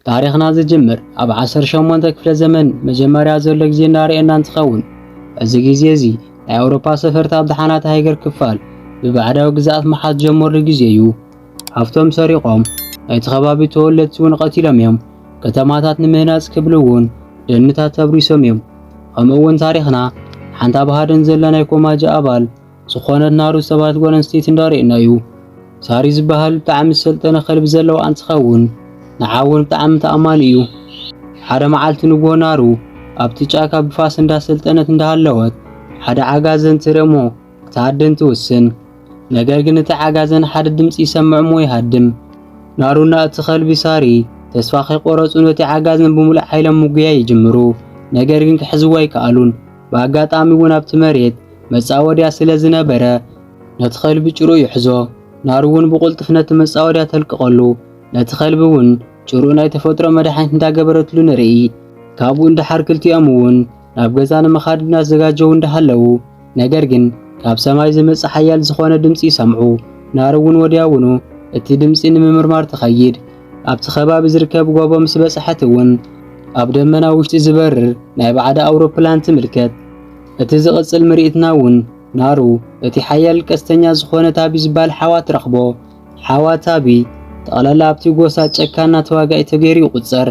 ታሪኽና ዝጅምር ኣብ ዓሰርተ ሸሞንተ ክፍለ ዘመን መጀመርያ ዘሎ ግዜ እንዳርኤና እንትኸውን፣ እዚ ግዜ እዚ ናይ ኣውሮፓ ሰፈርቲ ኣብ ደሓናት ሃገር ክፋል ብባዕዳዊ ግዝኣት ምሓዝ ጀመሩ ግዜ እዩ። ሃፍቶም ሰሪቖም፣ ናይቲ ከባቢ ተወለድቲ እውን ቀቲሎም እዮም። ከተማታት ንምህናጽ ክብሉ እውን ደንታት ኣብሪሶም እዮም። ከምኡ እውን ታሪኽና ሓንቲ ኣብ ሃደን ዘላ ናይ ኮማጂ ኣባል ዝኾነት ናሩ ዝተባህለት ጓል ኣንስተይቲ እንዳርኤና እዩ። ሳሪ ዝበሃል ብጣዕሚ ዝሰልጠነ ከልቢ ዘለዋ እንትኸውን፣ ንዓ እውን ብጣዕሚ ተኣማኒ እዩ። ሓደ መዓልቲ ንግሆ ናሩ ኣብቲ ጫካ ብፋስ እንዳሰልጠነት እንዳሃለወት ሓደ ዓጋዘን ትርኢ እሞ ክትሃድን ትውስን። ነገር ግን እቲ ዓጋዘን ሓደ ድምፂ ይሰምዕ እሞ ይሃድም። ናሩና እቲ ከልቢ ሳሪ ተስፋ ከይቆረፁ ነቲ ዓጋዘን ብምሉእ ሓይሎም ምጉያይ ይጅምሩ። ነገር ግን ክሕዝዎ ኣይከኣሉን። ብኣጋጣሚ እውን ኣብቲ መሬት መጻወድያ ስለ ዝነበረ ነቲ ከልቢ ጭርኡ ይሕዞ። ናሩ እውን ብቕልጡፍ ነቲ መጻወድያ ተልቅቐሉ። ነቲ ከልቢ እውን ጭርኡ ናይ ተፈጥሮ መድሓኒት እንዳገበረትሉ ንርኢ። ካብኡ እንድሓር ክልቲኦም እውን ናብ ገዛ ንምኻድ እናዘጋጀው እንዳሃለዉ፣ ነገር ግን ካብ ሰማይ ዝመጽእ ሓያል ዝኾነ ድምጺ ይሰምዑ። ናሩ እውን ወዲያውኑ እቲ ድምጺ ንምምርማር ትኸይድ። ኣብቲ ከባቢ ዝርከብ ጎቦ ምስ በጽሐት እውን ኣብ ደመና ውሽጢ ዝበርር ናይ ባዕዳ ኣውሮፕላን ትምልከት። እቲ ዝቕጽል ምርኢትና እውን ናሩ እቲ ሓያል ቀስተኛ ዝኾነ ታቢ ዝበሃል ሓዋ ትረኽቦ። ሓዋ ታቢ ጠቕላላ ኣብቲ ጎሳ ጨካና ተዋጋኢ ተገይሩ ይቑጸር።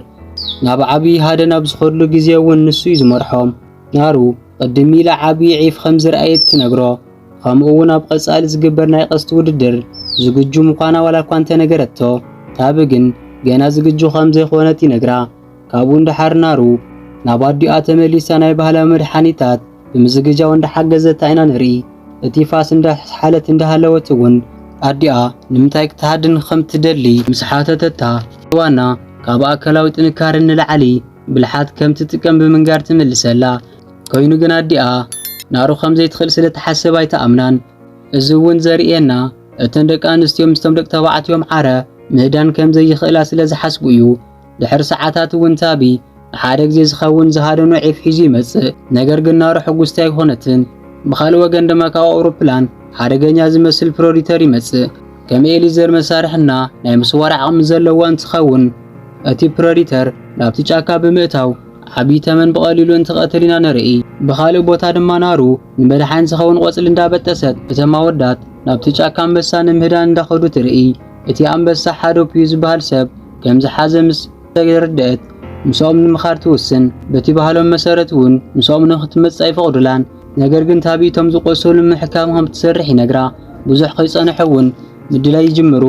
ናብ ዓቢ ሃደን ኣብ ዝኸድሉ ግዜ እውን ንሱ እዩ ዝመርሖም። ናሩ ቅድም ኢላ ዓቢ ዒፍ ከም ዝረኣየት ትነግሮ። ከምኡ እውን ኣብ ቀጻሊ ዝግበር ናይ ቀስቲ ውድድር ዝግጁ ምዃና ዋላ እኳ እንተነገረቶ፣ ታቢ ግን ገና ዝግጁ ከም ዘይኮነት ይነግራ። ካብኡ እንድሓር ናሩ ናብ ኣዲኣ ተመሊሳ ናይ ባህላዊ መድሓኒታት ብምዝግጃው እንዳሓገዘታ ኢና ንርኢ። እቲ ፋስ እንዳሓለት እንዳሃለወት እውን ኣዲኣ ንምንታይ ክትሃድን ከም ትደሊ ምስ ሓተተታ፣ ዋና ካብ ኣካላዊ ጥንካረ ንላዕሊ ብልሓት ከም ትጥቀም ብምንጋር ትምልሰላ። ኮይኑ ግን ኣዲኣ ናሩ ከም ዘይትኽእል ስለ ትሓስብ ኣይትኣምናን። እዚ እውን ዘርእየና እተን ደቂ ኣንስትዮ ምስቶም ደቂ ተባዕትዮ ማዕረ ምህዳን ከም ዘይኽእላ ስለ ዝሓስቡ እዩ። ድሕሪ ሰዓታት እውን ታቢ ንሓደ ግዜ ዝኸውን ዝሃደኖ ዒፍ ሒዙ ይመጽእ። ነገር ግን ናሩ ሕጉስቲ ኣይኮነትን። ብኻልእ ወገን ድማ ካብ ኣውሮፕላን ሓደገኛ ዝመስል ፕሮዲተር ይመጽእ። ከም ኤሊዘር መሳርሕና ናይ ምስዋር ዓቕሚ ዘለዎ እንትኸውን፣ እቲ ፕሮዲተር ናብቲ ጫካ ብምእታው ዓቢ ተመን ብቐሊሉ እንትቐትል ኢና ንርኢ። ብኻልእ ቦታ ድማ ናሩ ንመድሓኒት ዝኸውን ቆጽሊ እንዳበጠሰት እቶም ኣወዳት ናብቲ ጫካ ኣንበሳ ንምህዳን እንዳኸዱ ትርኢ። እቲ ኣንበሳ ሓደ ፑዩ ዝበሃል ሰብ ከም ዝሓዘ ምስ ተረድአት ምስኦም ንምኻድ ትውስን። በቲ ባህሎም መሰረት እውን ምስኦም ንክትመጽእ ኣይፈቕዱላን። ነገር ግን ታቢ እቶም ዝቆሰሉ ምሕካም ከም ትሰርሕ ይነግራ። ብዙሕ ከይጸንሑ እውን ምድላይ ይጅምሩ።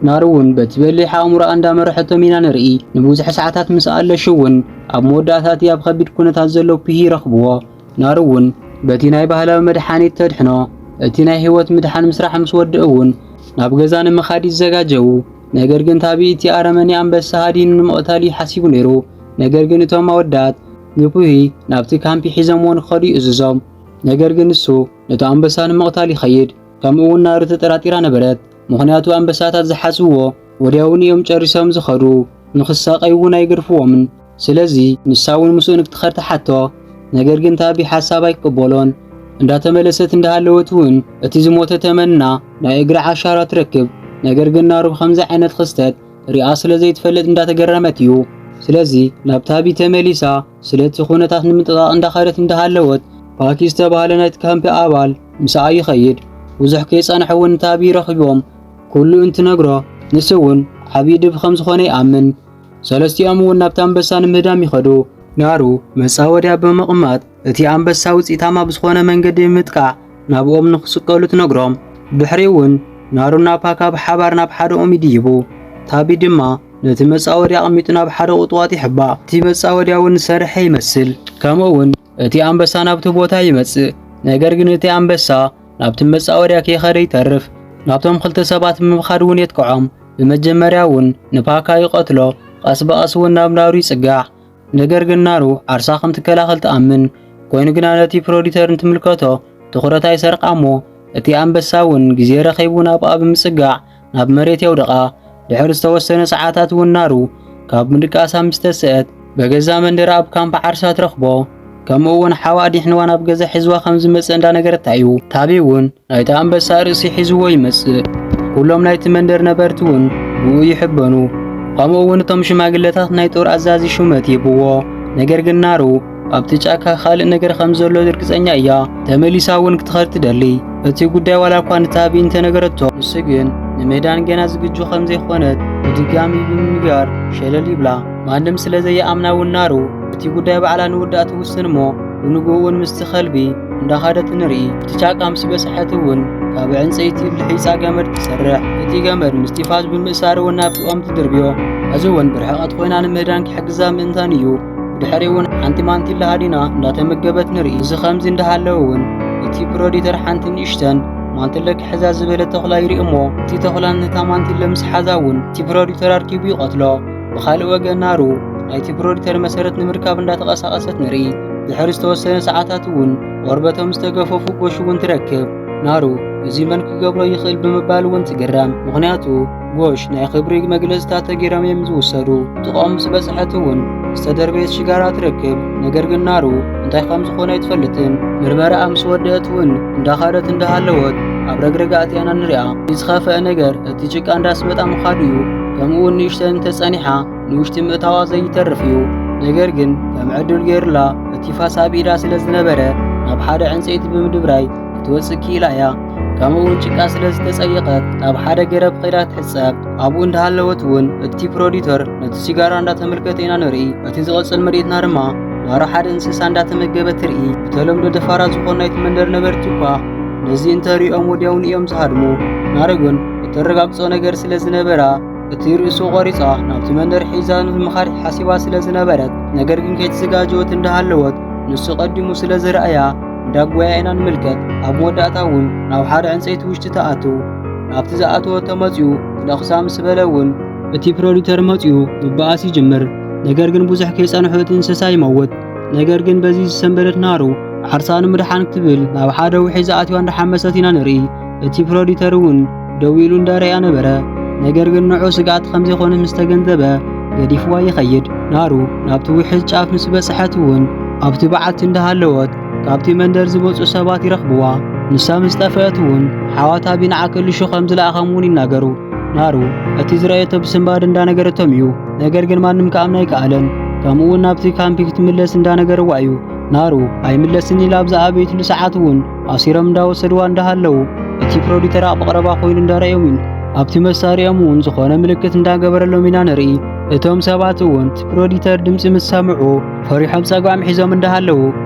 ናሩ እውን በቲ በሊሕ ኣእምሮኣ እንዳመርሐቶም ኢና ንርኢ። ንብዙሕ ሰዓታት ምስ ኣለሹ እውን ኣብ መወዳእታ እቲ ኣብ ከቢድ ኩነታት ዘሎ ፒሂ ይረኽብዎ። ናሩ እውን በቲ ናይ ባህላዊ መድሓኒት ተድሕኖ። እቲ ናይ ህይወት ምድሓን ምስራሕ ምስ ወድእ እውን ናብ ገዛ ንምኻድ ይዘጋጀዉ። ነገር ግን ታቢ እቲ ኣረመኔ ኣንበሳ ሃዲኑ ንምቕታል እዩ ሓሲቡ ነይሩ። ነገር ግን እቶም ኣወዳት ንፑሂ ናብቲ ካምፒ ሒዞምዎ ንክኸዱ ይእዝዞም። ነገር ግን ንሱ ነቲ ኣንበሳ ንምቕታል ይኸይድ። ከምኡ እውን ናሩ ተጠራጢራ ነበረት። ምኽንያቱ ኣንበሳታት ዝሓዝዎ ወዲያውን እዮም ጨሪሶም ዝኸዱ። ንኽሳቐዩ እውን ኣይገድፍዎምን። ስለዚ ንሳ እውን ምስኡ ንክትኸድ ትሓቶ። ነገር ግን ታቢ ሓሳብ ኣይትቅበሎን። እንዳተመለሰት እንዳሃለወት እውን እቲ ዝሞተ ተመንና ናይ እግሪ ዓሻራ ትረክብ። ነገር ግን ናሩ ከምዚ ዓይነት ክስተት ሪኣ ስለ ዘይትፈልጥ እንዳተገረመት እዩ። ስለዚ ናብ ታቢ ተመሊሳ ስለቲ ኩነታት ንምጥቃቕ እንዳኸደት እንዳሃለወት ፓኪ ዝተባህለ ናይቲ ካምፕ ኣባል ምሳኣ ይኸይድ። ብዙሕ ከይጸንሐ እውን ታቢ ረኺቦም ኩሉ እንትነግሮ ንሱ እውን ዓብዪ ድብ ከም ዝኾነ ይኣምን። ሰለስቲኦም እውን ናብቲ ኣንበሳ ንምህዳም ይኸዱ። ናሩ መጻወድያ ብምቕማጥ እቲ ኣንበሳ ውጽኢታማ ብዝኾነ መንገዲ ብምጥቃዕ ናብኦም ንኽስቀሉ ትነግሮም። ድሕሪኡ እውን ናሩና ፓካ ብሓባር ናብ ሓደ ኦም ይድይቡ። ታቢ ድማ ነቲ መጻወድያ ኣቕሚጡ ናብ ሓደ ቁጥቋጥ ይሕባእ። እቲ መጻወድያ እውን ዝሰርሐ ይመስል። ከምኡ እውን እቲ ኣንበሳ ናብቲ ቦታ ይመጽእ። ነገር ግን እቲ ኣንበሳ ናብቲ መጻወድያ ከይኸደ ይተርፍ። ናብቶም ክልተ ሰባት ብምኻድ እውን የጥቅዖም። ብመጀመርያ እውን ንፓካ ይቐትሎ። ቀስ ብቐስ እውን ናብ ናሩ ይጽጋዕ። ነገር ግን ናሩ ዓርሳ ከም ትከላኸል ትኣምን። ኮይኑ ግና ነቲ ፕሮዲተር እንትምልከቶ ትኹረት ኣይሰርቃ እሞ እቲ ኣንበሳ እውን ግዜ ረኺቡ ናብኣ ብምጽጋዕ ናብ መሬት የውድቓ። ድሕሪ ዝተወሰነ ሰዓታት እውን ናሩ ካብ ምድቃሳ ምስ ተስአት ብገዛ መንደር ኣብ ካምፕ ዓርሳ ትረኽቦ። ከምኡ እውን ሓዋ ኣዲሕንዋ ናብ ገዛ ሒዝዋ ከም ዝመጸ እንዳነገረታ እዩ። ታቢ እውን ናይቲ ኣንበሳ ርእሲ ሒዝዎ ይመጽእ። ኩሎም ናይቲ መንደር ነበርቲ እውን ብኡ ይሕበኑ። ከምኡ እውን እቶም ሽማግለታት ናይ ጦር ኣዛዚ ሹመት ይህብዎ። ነገር ግን ናሩ ኣብቲ ጫካ ካልእ ነገር ከም ዘሎ ርግጸኛ እያ። ተመሊሳ እውን ክትኸድ ትደሊ። እቲ ጉዳይ ዋላ እኳ ንታቢ እንተነገረቶ፣ ንሱ ግን ንምህዳን ገና ዝግጁ ከም ዘይኮነት ብድጋሚ ብምንጋር ሸለል ይብላ። ማንም ስለ ዘይኣምና እውን ናሩ እቲ ጉዳይ ባዕላ ንውዳእ ትውስን እሞ፣ ብንግኡ እውን ምስቲ ከልቢ እንዳኻደት ንርኢ። እቲ ጫካ ምስ በጽሐት እውን ካብ ዕንጸይቲ ልሒጻ ገመድ ትሰርሕ። እቲ ገመድ ምስቲ ፋስ ብምእሳር እውን ናብ ጥቕኦም ትድርብዮ። እዚ እውን ብርሕቐት ኮይና ንምህዳን ክሕግዛ ምእንታን እዩ። ብድሕሪኡ እውን ሓንቲ ማንቲለ ሃዲና እንዳተመገበት ንርኢ። እዚ ከምዚ እንዳሃለወ እውን እቲ ፕሮዲተር ሓንቲ ንእሽተን ማንቲለ ክሕዛ ዝበለ ተኹላ ይርኢ እሞ፣ እቲ ተኹላ ነታ ማንቲለ ምስ ሓዛ እውን እቲ ፕሮዲተር ኣርኪቡ ይቐትሎ። ብኻልእ ወገን ናሩ ናይቲ ፕሮዲተር መሰረት ንምርካብ እንዳተቐሳቐሰት ንርኢ። ድሕሪ ዝተወሰነ ሰዓታት እውን ቆርበቶም ዝተገፈፉ ጎሽ እውን ትረክብ። ናሩ እዚ መን ክገብሮ ይኽእል ብምባል እውን ትግረም። ምኽንያቱ ጎሽ ናይ ክብሪ መግለጽታት ተገይሮም እዮም ዝውሰዱ። ጥቕኦም ምስ በጽሐት እውን ዝተደርበየት ሽጋራ ትረክብ። ነገር ግን ናሩ እንታይ ከም ዝኾነ ኣይትፈልጥን። ምርመራኣ ምስ ወደአት እውን እንዳኻደት እንዳሃለወት ኣብ ረግረግ ኣትያና ንሪኣ። እቲ ዝኸፍአ ነገር እቲ ጭቃ እንዳስበጣ ምኻዱ እዩ። ከምኡ እውን ንእሽተን እንተጸኒሓ ንውሽጢ ምእታዋ ዘይተርፍ እዩ። ነገር ግን ከም ዕድል ገይሩላ እቲ ፋስ ኣብ ኢዳ ስለ ዝነበረ ናብ ሓደ ዕንጸይቲ ብምድብራይ ክትወጽእ ክኢላ እያ። ከምኡ እውን ጭቃ ስለ ዝተጸየቐት ናብ ሓደ ገረብ ኸይዳ ትሕጸብ። ኣብኡ እንዳሃለወት እውን እቲ ፕሮዲተር ነቲ ሲጋራ እንዳተመልከተ ኢና ንርኢ። እቲ ዝቕጽል ምርኢትና ድማ ናሩ ሓደ እንስሳ እንዳተመገበት ትርኢ። ብተለምዶ ደፋራት ዝኾኑ ናይቲ መንደር ነበርቲ እኳ ነዚ እንተሪኦም ወዲያውን እዮም ዝሃድሙ። ናሩ ግን እተረጋግጾ ነገር ስለ ዝነበራ እቲ ርእሱ ቆሪጻ ናብቲ መንደር ሒዛ ንምኻድ ሓሲባ ስለ ዝነበረት፣ ነገር ግን ከይተዘጋጀወት እንዳሃለወት ንሱ ቀዲሙ ስለ ዝረኣያ እንዳጎያ ኢና ንምልከት። ኣብ መወዳእታ እውን ናብ ሓደ ዕንጸይቲ ውሽጢ ትኣቱ። ናብቲ ዝኣተወቶ መጺኡ ክነኽሳ ምስ በለ እውን እቲ ፕሮዲተር መጺኡ ምባኣስ ይጅምር። ነገር ግን ብዙሕ ከይጸንሑ እቲ እንስሳ ይመውት። ነገር ግን በዚ ዝሰንበደት ናሩ ዓርሳ ንምድሓን ክትብል ናብ ሓደ ውሒ ዝኣትዋ እንዳሓመሰት ኢና ንርኢ። እቲ ፕሮዲተር እውን ደው ኢሉ እንዳረኣያ ነበረ። ነገር ግን ንዑ ስግኣት ከም ዘይኮነ ምስ ተገንዘበ ገዲፍዋ ይኸይድ። ናሩ ናብቲ ውሕጅ ጫፍ ምስ በጽሐት እውን ኣብቲ በዓቲ እንዳሃለወት ካብቲ መንደር ዝመጹ ሰባት ይረኽብዋ። ንሳ ምስ ጠፍአት እውን ሓዋታ ቢንዓ ከልሹ ከም ዝለኣኸም እውን ይናገሩ። ናሩ እቲ ዝረኣየቶ ብስንባድ እንዳነገረቶም እዩ። ነገር ግን ማንም ክኣምና ኣይከኣለን። ከምኡ እውን ናብቲ ካምፒ ክትምለስ እንዳነገርዋ እዩ። ናሩ ኣይምለስን ኢላ ኣብ ዝኣበየትሉ ሰዓት እውን ኣሲሮም እንዳወሰድዋ እንዳሃለዉ እቲ ፕሮዲተር ኣብ ቀረባ ኮይኑ እንዳረኣዮም እዩ። ኣብቲ መሳሪኦም እውን ዝኾነ ምልክት እንዳገበረሎም ኢና ንርኢ። እቶም ሰባት እውን እቲ ፕሮዲተር ድምፂ ምስ ሰምዑ ፈሪሖም ፀግዖም ሒዞም እንዳሃለዉ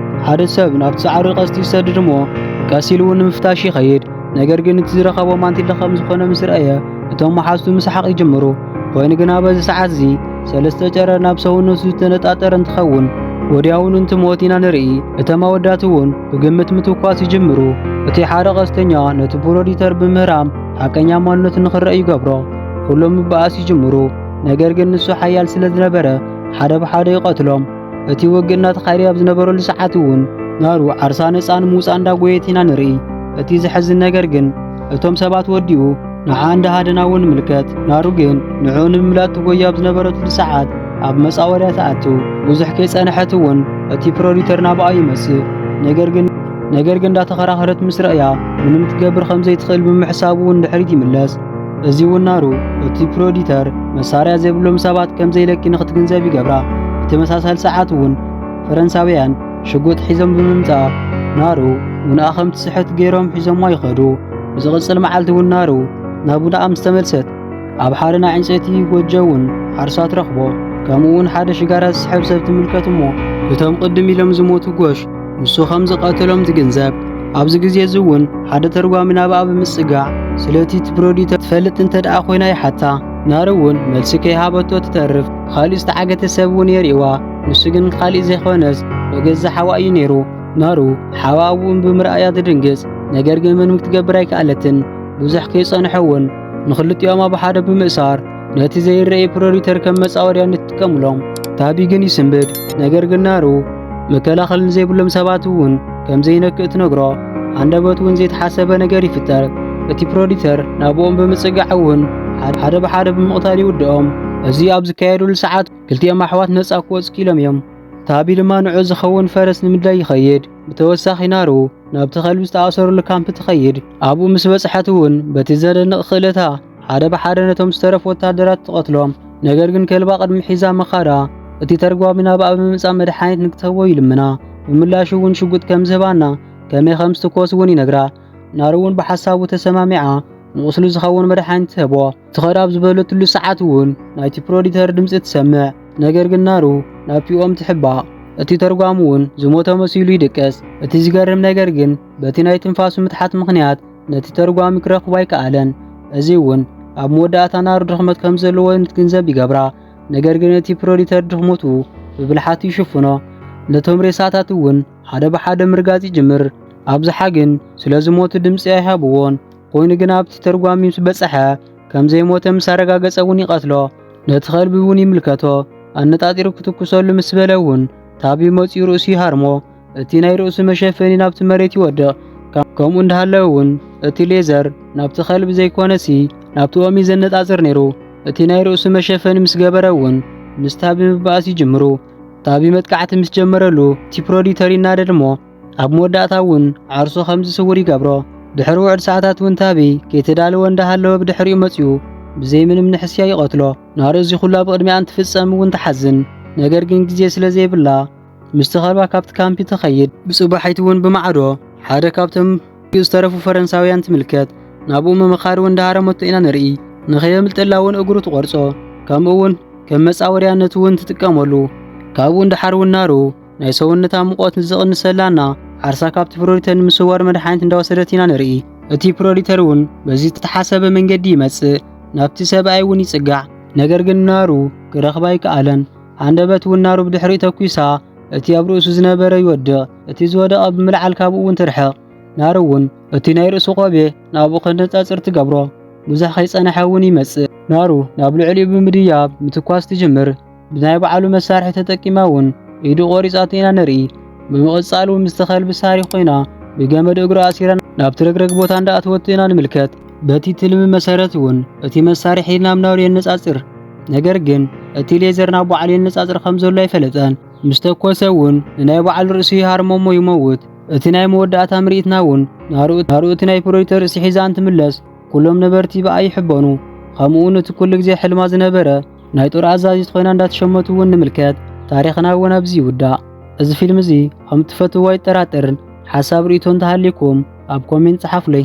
ሓደ ሰብ ናብቲ ሳዕሪ ቀስቲ ይሰድድ እሞ ቀስ ኢሉ እውን ንምፍታሽ ይኸይድ። ነገር ግን እቲ ዝረኸቦ ማንቲለ ከም ዝኾነ ምስ ረኣየ እቶም መሓዝቱ ምስሓቕ ይጅምሩ። ኮይኑ ግና በዚ ሰዓት እዚ ሰለስተ ጨረር ናብ ሰውነቱ ዝተነጣጠረ እንትኸውን ወዲያውኑ እንትሞት ኢና ንርኢ። እቶም ኣወዳት እውን ብግምት ምትኳስ ይጅምሩ። እቲ ሓደ ቀስተኛ ነቲ ፕሮዲተር ብምህራም ሓቀኛ ማንነቱ ንኽረእ ይገብሮ። ኩሎም ምባኣስ ይጅምሩ። ነገር ግን ንሱ ሓያል ስለ ዝነበረ ሓደ ብሓደ ይቐትሎም። እቲ ውግእ እናተኻየደ ኣብ ዝነበረሉ ሰዓት እውን ናሩ ዓርሳ ነፃ ንምውፃእ እንዳጎየት ኢና ንርኢ። እቲ ዘሕዝን ነገር ግን እቶም ሰባት ወዲኡ ንዓ እንዳሃደና እውን ንምልከት። ናሩ ግን ንዕኡ ንምምላጥ ትጎዩ ኣብ ዝነበረትሉ ሰዓት ኣብ መጻወድያ ትኣቱ። ብዙሕ ከይጸንሐት እውን እቲ ፕሮዲተር ናብኣ ይመጽእ። ነገር ግን ነገር ግን እንዳተኸራኸረት ምስ ረእያ ምንም ክትገብር ከም ዘይትኽእል ብምሕሳቡ እውን ድሕሪት ይምለስ። እዚ እውን ናሩ እቲ ፕሮዲተር መሳርያ ዘይብሎም ሰባት ከም ዘይለኪ ንክትግንዘብ ይገብራ። ብተመሳሳሊ ሰዓት እውን ፈረንሳውያን ሽጉጥ ሒዞም ብምምጻእ ናሩ ውንኣ ከም ትስሕት ገይሮም ሒዞማ ይኸዱ። ብዝቕጽል መዓልቲ እውን ናሩ ናብ ውንኣ ምስ ተመልሰት ኣብ ሓደ ናይ ዕንጨይቲ ጎጆ እውን ዓርሳ ትረኽቦ። ከምኡ እውን ሓደ ሽጋራ ዝስሕብ ሰብ ትምልከት እሞ እቶም ቅድም ኢሎም ዝሞቱ ጎሽ ንሱ ከም ዝቐተሎም ትግንዘብ። ኣብዚ ግዜ እዚ እውን ሓደ ተርጓሚ ናብኣ ብምጽጋዕ ስለቲ እቲ ፕሮዲተር ትፈልጥ እንተ ደኣ ኮይና ይሓታ። ናሩ እውን መልሲ ከይሃበቶ ትተርፍ። ካሊእ ዝተዓገተ ሰብ እውን የርእዋ። ንሱ ግን ካሊእ ዘይኮነስ ንገዛ ሓዋ እዩ ነይሩ። ናሩ ሓዋ እውን ብምርኣያ ትድንግጽ። ነገር ግን ምንም ክትገብር ኣይከኣለትን። ብዙሕ ከይጸንሐ እውን ንኽልቲኦም ኣብ ሓደ ብምእሳር ነቲ ዘይረኣይ ፕሮዲተር ከም መጻወድያ ንትጥቀምሎም። ታቢ ግን ይስንብድ። ነገር ግን ናሩ መከላኸሊ ንዘይብሎም ሰባት እውን ከም ዘይነክእ ትነግሮ። ኣንደበት እውን ዘይተሓሰበ ነገር ይፍጠር። እቲ ፕሮዲተር ናብኦም ብምጽጋዕ እውን ሓደ ሓደ ብሓደ ብምቕታል ይውድኦም። እዚ ኣብ ዝካየደሉ ሰዓት ክልቲኦም ኣሕዋት ነጻ ክወጹ ክኢሎም እዮም። ታቢ ድማ ንዑ ዝኸውን ፈረስ ንምድላይ ይኸይድ። ብተወሳኺ ናሩ ናብቲ ከልቢ ዝተኣሰረሉ ካምፕ ትኸይድ። ኣብኡ ምስ በጽሐት እውን በቲ ዘደንቕ ክእለታ ሓደ ብሓደ ነቶም ዝተረፉ ወታደራት ትቐትሎም። ነገር ግን ከልባ ቅድሚ ሒዛ ምኻዳ፣ እቲ ተርጓሚ ናብኣ ብምምጻእ መድሓኒት ንክትህቦ ይልምና። ብምላሹ እውን ሽጉጥ ከም ዝህባና፣ ከመይ ከም ዝትኮስ እውን ይነግራ። ናሩ እውን ብሓሳቡ ተሰማሚዓ፣ ንቁስሉ ዝኸውን መድሓኒት ትህቦ። ትኸድ ኣብ ዝበለትሉ ሰዓት እውን ናይቲ ፕሮዲተር ድምጺ ትሰምዕ። ነገር ግን ናሩ ናብቲ ኦም ትሕባእ። እቲ ተርጓሚ እውን ዝሞተ መሲሉ ይድቅስ። እቲ ዝገርም ነገር ግን በቲ ናይ ትንፋሱ ምትሓት ምኽንያት ነቲ ተርጓሚ ክረኽቦ ኣይከኣለን። እዚ እውን ኣብ መወዳእታ ናሩ ድኽመት ከም ዘለዎ ንክትግንዘብ ይገብራ። ነገር ግን እቲ ፕሮዲተር ድኽመቱ ብብልሓት ይሽፍኖ። ነቶም ሬሳታት እውን ሓደ ብሓደ ምርጋጽ ይጅምር። ኣብዝሓ ግን ስለ ዝሞቱ ድምጺ ኣይሃብዎን። ኮይኑ ግን ኣብቲ ተርጓሚ ምስ በጽሐ ከም ዘይሞተ ምስ ኣረጋገጸ እውን ይቐትሎ። ነቲ ከልቢ እውን ይምልከቶ። ኣነጣጢሩ ክትኩሰሉ ምስ በለ እውን ታቢ መጺኡ ርእሱ ይሃርሞ። እቲ ናይ ርእሱ መሸፈኒ ናብቲ መሬት ይወድቕ። ከም-፣ ከምኡ እንዳሃለወ እውን እቲ ሌዘር ናብቲ ከልቢ ዘይኮነሲ ናብቲ ኦም እዩ ዘነጻጽር ነይሩ። እቲ ናይ ርእሱ መሸፈኒ ምስ ገበረ እውን ምስ ታቢ ምባኣስ ይጅምሩ። ታቢ መጥቃዕቲ ምስ ጀመረሉ እቲ ፕሮዲተር ይናደድ እሞ ኣብ መወዳእታ እውን ዓርሱ ከም ዝስውር ይገብሮ። ድሕሪ ውዕድ ሰዓታት እውን ታቢ ከይተዳለወ እንዳሃለወ ብድሕሪኡ መጺኡ ብዘይ ምንም ንሕስያ ይቐትሎ። ናሩ እዚ ኩሉ ኣብ ቅድሚኣ እንትፍጸም እውን ትሓዝን። ነገር ግን ግዜ ስለ ዘይብላ ምስቲ ከልባ ካብቲ ካምፒ ትኸይድ። ብጽባሒት እውን ብማዕዶ ሓደ ካብቶም ዝተረፉ ፈረንሳውያን ትምልከት። ናብኡ ምምኻድ እውን እንዳሃረመቶ ኢና ንርኢ። ንኸየምልጠላ እውን እግሩ ትቖርጾ። ከምኡ እውን ከም መጻወድያነቱ እውን ትጥቀመሉ። ካብኡ እንድሓር እውን ናሩ ናይ ሰውነታ ሙቐት ዝቕንሰላና ዓርሳ ካብቲ ፕሮዲተር ንምስዋር መድሓኒት እንዳወሰደት ኢና ንርኢ። እቲ ፕሮዲተር እውን በዚ ዝተሓሰበ መንገዲ ይመጽእ። ናብቲ ሰብኣይ እውን ይጽጋዕ። ነገር ግን ናሩ ክረኽባ ኣይከኣለን። ሃንደበት እውን ናሩ ብድሕሪኡ ተኩሳ እቲ ኣብ ርእሱ ዝነበረ ይወድቕ። እቲ ዝወደቐ ብምልዓል ካብኡ እውን ትርሕቕ። ናሩ እውን እቲ ናይ ርእሱ ቆቢዕ ናብኡ ከነጻጽር ትገብሮ። ብዙሕ ከይጸነሐ እውን ይመጽእ። ናሩ ናብ ልዕሊኡ ብምድያብ ምትኳስ ትጅምር። ብናይ ባዕሉ መሳርሒ ተጠቂማ እውን ኢዱ ቆሪጻቶ ኢና ንርኢ። ብምቕጻል እውን ምስቲ ከልቢ ሳሪ ኮይና ብገመድ እግሩ ኣሲራ ናብቲ ረግረግ ቦታ እንዳኣተወቶ ኢና ንምልከት። በቲ ትልሚ መሰረት እውን እቲ መሳርሒ ናብ ናሩ የነጻጽር። ነገር ግን እቲ ሌዘር ናብ ባዕሉ የነጻጽር ከም ዘሎ ኣይፈለጠን። ምስ ተኮሰ እውን ንናይ ባዕሉ ርእሱ ይሃርሞ እሞ ይመውት። እቲ ናይ መወዳእታ ምርኢትና እውን ናሩ፣ ናሩ እቲ ናይ ፕሮዲተር ርእሲ ሒዛ እንትምለስ ኩሎም ነበርቲ ብኣ ይሕበኑ። ከምኡ እውን እቲ ኩሉ ግዜ ሕልማ ዝነበረ ናይ ጦር ኣዛዚት ኮይና እንዳተሸመቱ እውን ንምልከት። ታሪኽና እውን ኣብዚ ይውዳእ። እዚ ፊልም እዚ ከም ትፈትዎ ኣይጠራጠርን። ሓሳብ ርእይቶ እንተሃልይኩም ኣብ ኮሜንት ጸሓፉለይ።